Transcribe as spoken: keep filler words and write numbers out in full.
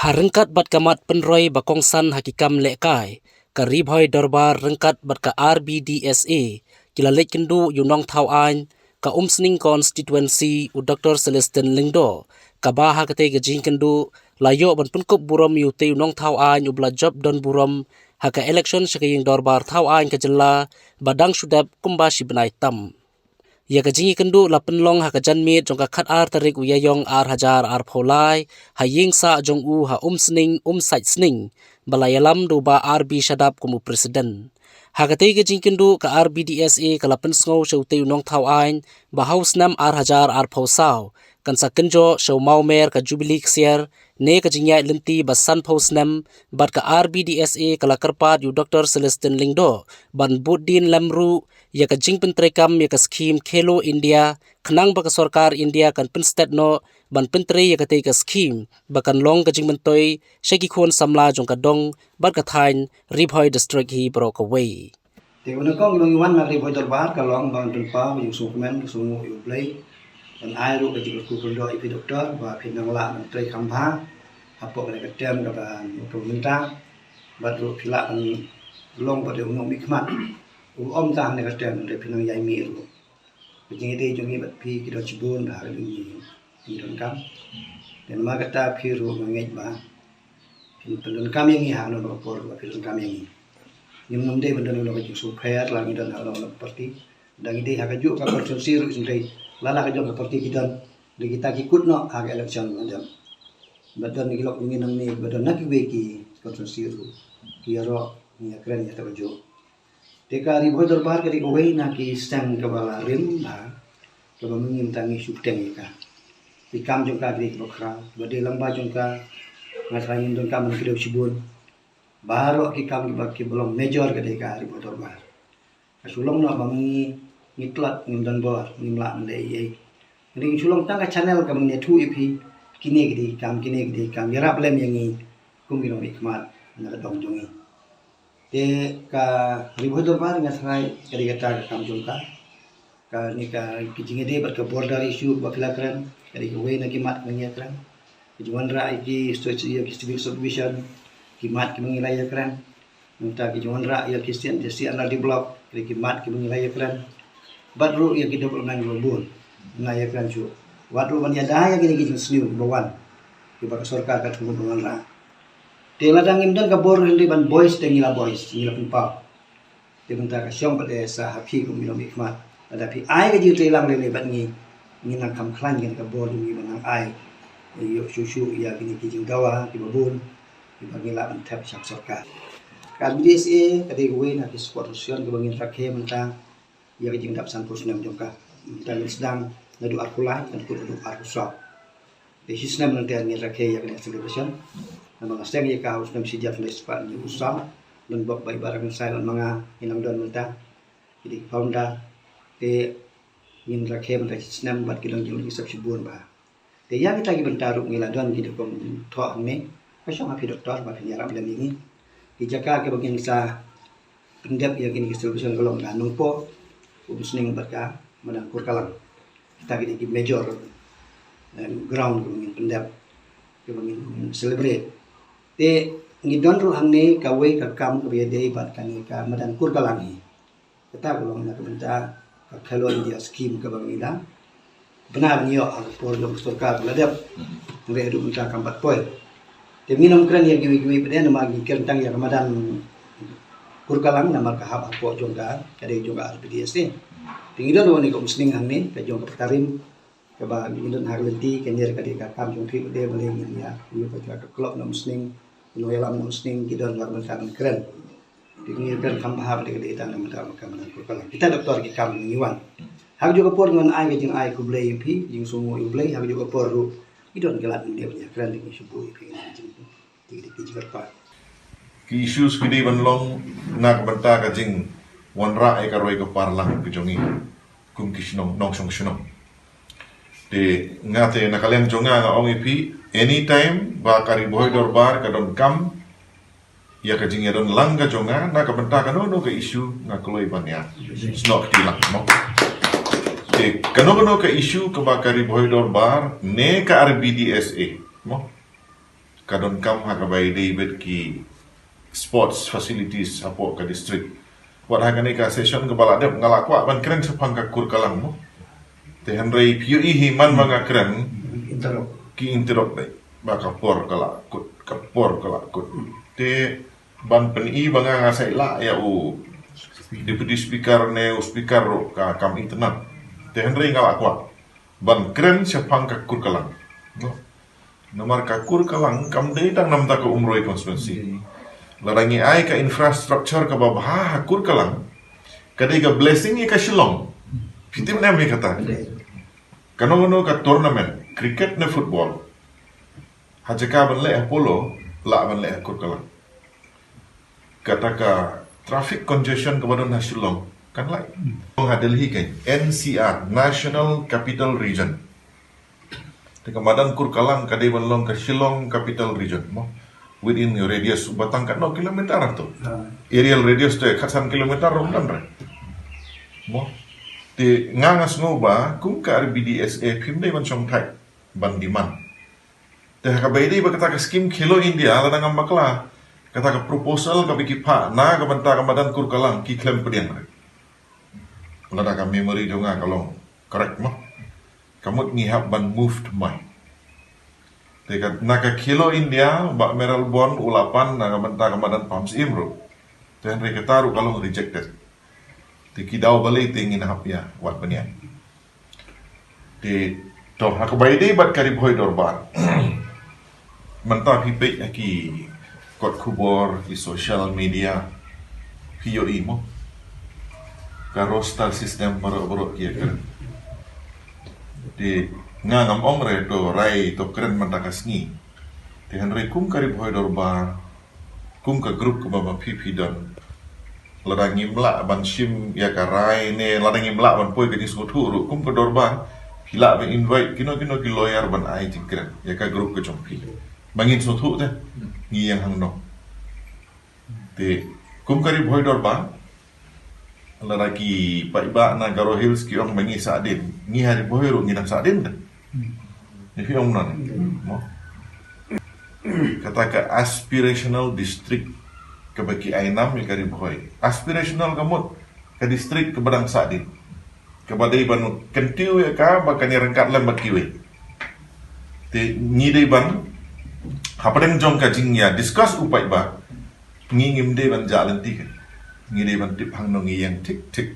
Ha ryngkat bad ka mat pynroi ba kongsan ha ki kam lehkai, ka Ri Bhoi Dorbar ryngkat bad ka R B D S A ki la leit kynduh ïa u nongthaw aiñ ka Umsning Constituency, u Doktor Celestine Lyngdoh, kaba ha katei ka jingkynduh la ïoh ban pynkup burom ïa utei u nongthaw aiñ uba la jop don burom ha ka election sha ka ïing dorbar thaw aiñ ka jylla ba dang shu dep kumba shi bnai tam. Ïa ka jingïakynduh la pynlong ha ka janmiet jong ka khatar tarik u Ïaïong ar hajar arphew lai ha ïing sah jong u ha Umsning, Umsaitsning, ba la ïalam da u Bah R B Shadap kum u president. Ha katei ka jingkynduh ka R B D S A ka la pynsngew sha utei u nongthaw aiñ ba ha u snem ar hajar arphew saw kan sa kynjoh sha u mawmer ka Jubilee Ksiar ne ka jingïaid lynti ba sanphew snem, bad ka R B D S A ka la kyrpad ïa u Doktor Celestine Lyngdoh ban bud dien lem ruh ïa ka jingpyntreikam ïa ka skhim Khelo India, khnang ba ka sorkar India kan pynstet noh ban pyntrei ïa katei ka skhim ba kan long ka jingmyntoi sha ki khun samla jong ka dong bad ka thaiñ Ri Bhoi District hi baroh kawei. Te u nyngkong ba ngi wan na Ri Bhoi Dorbar ka long ban pynpaw ïa u sngewkmen, u sngewnguh ïa U Blei, ban ai ruh ka jingkyrkhu kyrdoh ïa phi Doktor ba phi nang lah ban trei kham bha hapoh kane ka term kaba mynta, bad ruh phi lah ban long pat u nongmihkhmat u ym tang ha kane ka term, hynrei phi nang ïai mih ruh. Ka jingïadei jong ngi bad phi ki don shibun bha, ka jong ngi ngi donkam. Te namar kata phi ruh nga ngeit ba phin pyndonkam ïa ngi ha kano kano ka por ba phi donkam ïa ngi. Ngim nym dei ban don kano ka jingsngewpher la ngi don ha kano kano ka party. Lada ngi dei ha kajuh ka constituency ruh, hynrei lada ka jong ka party ki don, dei kita ki kut noh ha ka election ban jam. Ba don ki lok ngi nangne ba don na kiwei ki constituency ruh ki ïaroh, ngi ïakren ïa kata kajuh. Te ka Ri Bhoi Dorbar ka dei kawei na ki seng kaba la rim bha, kaba ma ngi mynta ngi shu bteng ïa ka. Ki kam jong ka ki dei kiba khraw, ba dei lyngba jong ka nga tharai ngin donkam ban kdew shibun. Baroh ki kam kiba, kiba long major ka dei ka Ri Bhoi Dorbar. Ka shu long noh ba ma ngi ngi tlot, ngim don bor, ngim lah ban leh ei ei. Ngi shu long tang ka channel kaba ngin ïathuh ïa phi kine ki dei ki kam, kine ki dei ki kam, ïarap lem ïa ngi kum ki nongmihkhmat na ka dong jong ngi. Te ka Ri Bhoi Dorbar nga tharai ka dei kata ka kam jong ka. Kane ka, ki jingïadei bad ka border issue ba phi la kren, ka dei kawei na ki mat ba ngi ïakren. Ki jingwanrah ïa ki state, ïa ki civil subdivision, ki mat kiba ngi la ïakren. Nangta ki jingwanrah ïa ki state, ïa ki C and R D block, ka dei ki mat kiba ngi la ïakren. Bad ruh ïa ki development ruh bun nga ïakren shuh. Wat ruh ban ïada ïa kine ki jingsniew kiba wan, kiba ka sorkar ka thmu ban wanrah. Te lada ngim don ka bor hynrei ban boys te ngi la boys, ngi la pynpaw. Te mynta ka shong pat de sa ha phi kum ki nongmihkhmat. Lada phi ai ka jingtreilang lei lei bad ngi, ngin nang kham khlaiñ kane ka bor jong ngi ban nang ai ïoh shuh shuh ïa kine ki jingdawa kiba bun kiba ngi lah ban thep sha ka sorkar. Ka R B D S A ka dei kawei na ki sport association kiba ngin rakhe mynta ïa ka jingdap sanphew snem jong ka. Mynta ngin sdang naduh arphew lai, kan kut naduh arphew saw. Te shi snem nangta ngin rakhe ïa kane ka celebration. Namar nga sdang ïa ka ha u snem shi hajar khyndai spah hynñiew phew saw. Don bok bai ba ra ngin sai lem ma nga, ngin nang don mynta. Ki dei ki founder. Te ngin rakhe mynta shi snem bad ki don ki, ki sep shibun bha. Te ïa kita ki bynta ruh ngi la don ki dei kum thoh hangne. Ka shong ha phi Doktor ba phin ïarap lem ïa ngi. Ki jaka kiba ngin sa pyndep ïa kine ki celebration ka long ka Nongpoh, Umsning bad ka madan Kurkalang. Kita ki dei ki major, eh, ground kiba ngin pyndep, kiba ngin celebrate. Te ngi don ruh hangne kawei ka kam kaba ïadei bad kane ka madan Kurkalang hi. Kata ka long na ka bynta ka Khelo India scheme kaba ngi la bna ban ïoh ha ka por jong ka sorkar ba la dep. Hynrei haduh mynta kam pat poi. Te ngin ym kren ïa kiwei kiwei pat de namar ngi kren tang ïa ka madan Kurkalang namar ka hap hapoh jong ka, ka dei jong ka R B D S A. Te ngi don ruh kane ka Umsning hangne, ka jong ka Ptarim, kaba ngi don ha ka lynti, kane ka dei ka kam jong phi pat de, balei ngin ïa, ïa ka, ka club na Umsning, ki nongïalam na Umsning ki don ruh ban kren. Te ngi kren kham bha ba dei ka dei tang na ka bynta ka madan Kurkalang. Kita Doktor ki kam ngi wan. Ha kajuh ka por ngi wan ai ka jingai khublei ïa phi, jingsngewnguh ïa U Blei, ha kajuh ka por ruh ki don ki lad mynta ban ïakren, te ngi sngewbha ïa phi, ki jingkyrpad. Ki issues ki dei ban long na ka bynta ka jingwanrah ïa ka roi ka parlang ka jong ngi kum ki shnong, nongshong shnong. Te nga te na ka liang jong nga nga ong ïa phi, anytime ba ka Ri Bhoi Dorbar ka donkam ïa ka jingïadon lang ka jong nga na ka bynta kano kano ka issue, nga kloi ban ïa snoh kti lang, mo. Te kano kano ka issue kaba ka Ri Bhoi Dorbar ne ka R B D S A, mo, ka donkam ha kaba ïadei bad ki sports facilities hapoh ka district. Wat ha kane ka session kaba la dep nga la kwah ban kren shaphang ka Kurkalang mo. Te hynrei phi ïohi hi man ba nga kren ki interrupt dei. Ba ka por ka la kut, ka por ka la kut. Te ban pyni ba nga nga sa ïa la ïa u Deputy Speaker ne u Speaker ruh ka kam internet. Te hynrei nga la kwah ban kren shaphang ka Kurkalang. No. Namar ka Kurkalang kam dei tang namar ka Umroi constituency. Lada ngi ai ka infrastructure kaba bha ha Kurkalang, ka dei ka blessing ïa ka Shillong. Phi tip ne em ïa kata? Kano kano ka tournament cricket ne football, ha jaka ban leh ha Polo, lah ban leh ha Kurkalang. Kata ka traffic congestion kaba don ha Shillong kan lai. Ha Delhi kan N C R, National Capital Region. Te ka madan Kurkalang ka dei ban long ka Shillong Capital Region mo. Within your radius ba tang katno kilometer to. Aerial radius te khatsan kilometer ruh ym don re mo. Te nga nga sngew ba kum ka R B D S A phim dei ban shongthait ban demand. Te ha kaba ïadei bad kata ka skim Khelo India, lada ngam bakla, kata ka proposal kaba ki phah na ka bynta ka madan Kurkalang ki khlem pdiang re. Lada ka memory jong nga ka long correct mo. Ka mut ngi hap ban move to mai. Te ka, na ka Khelo India, Bah Mayral Born u la pan na ka bynta ka madan Pahamsyiem ruh. Te hynrei kata ruh ka long rejected. Te ki daw balei te ngin hap ïa wad pynïaid. Te to ha kaba ïadei bad ka Ri Bhoi Dorbar. Mynta phi peit ha ki kot khubor, ki social media, phi ïohi mo. Ka roster system baroh baroh ki ïa kren. Te nga ngam ong re to rai to kren mynta ka sngi. Te hynrei kum ka Ri Bhoi Dorbar, kum ka group kaba ma phi phi don, lada ngim lah ban shim ïa ka rai ne lada ngim lah ban poi ka jingsngewthuh ruh kum ka dorbar, phi lah ban invite kino kino ki lawyer ban ai jingkren ïa ka group ka jong phi. Ba ngin sngewthuh te ngi ïeng hangno. Te kum ka Ri Bhoi Dorbar, lada ki paidbah na Garo Hills ki ong ba ngi sahdien, ngi ha Ri Bhoi ruh ngi dang sahdien te. Ngi phi ong non mo. Kata ka aspirational district kaba ki ai nam ïa ka Ri Bhoi. Aspirational ka mut ka district kaba dang sahdien, kaba dei ban kyntiew ïa ka ba kan ïa ryngkat lem bad kiwei. Te ngi dei ban hapdeng jong ka jingïa discuss u paidbah, ngi ngim dei ban jah lynti ka. Ngi dei ban tip hangno ngi ïeng thik thik.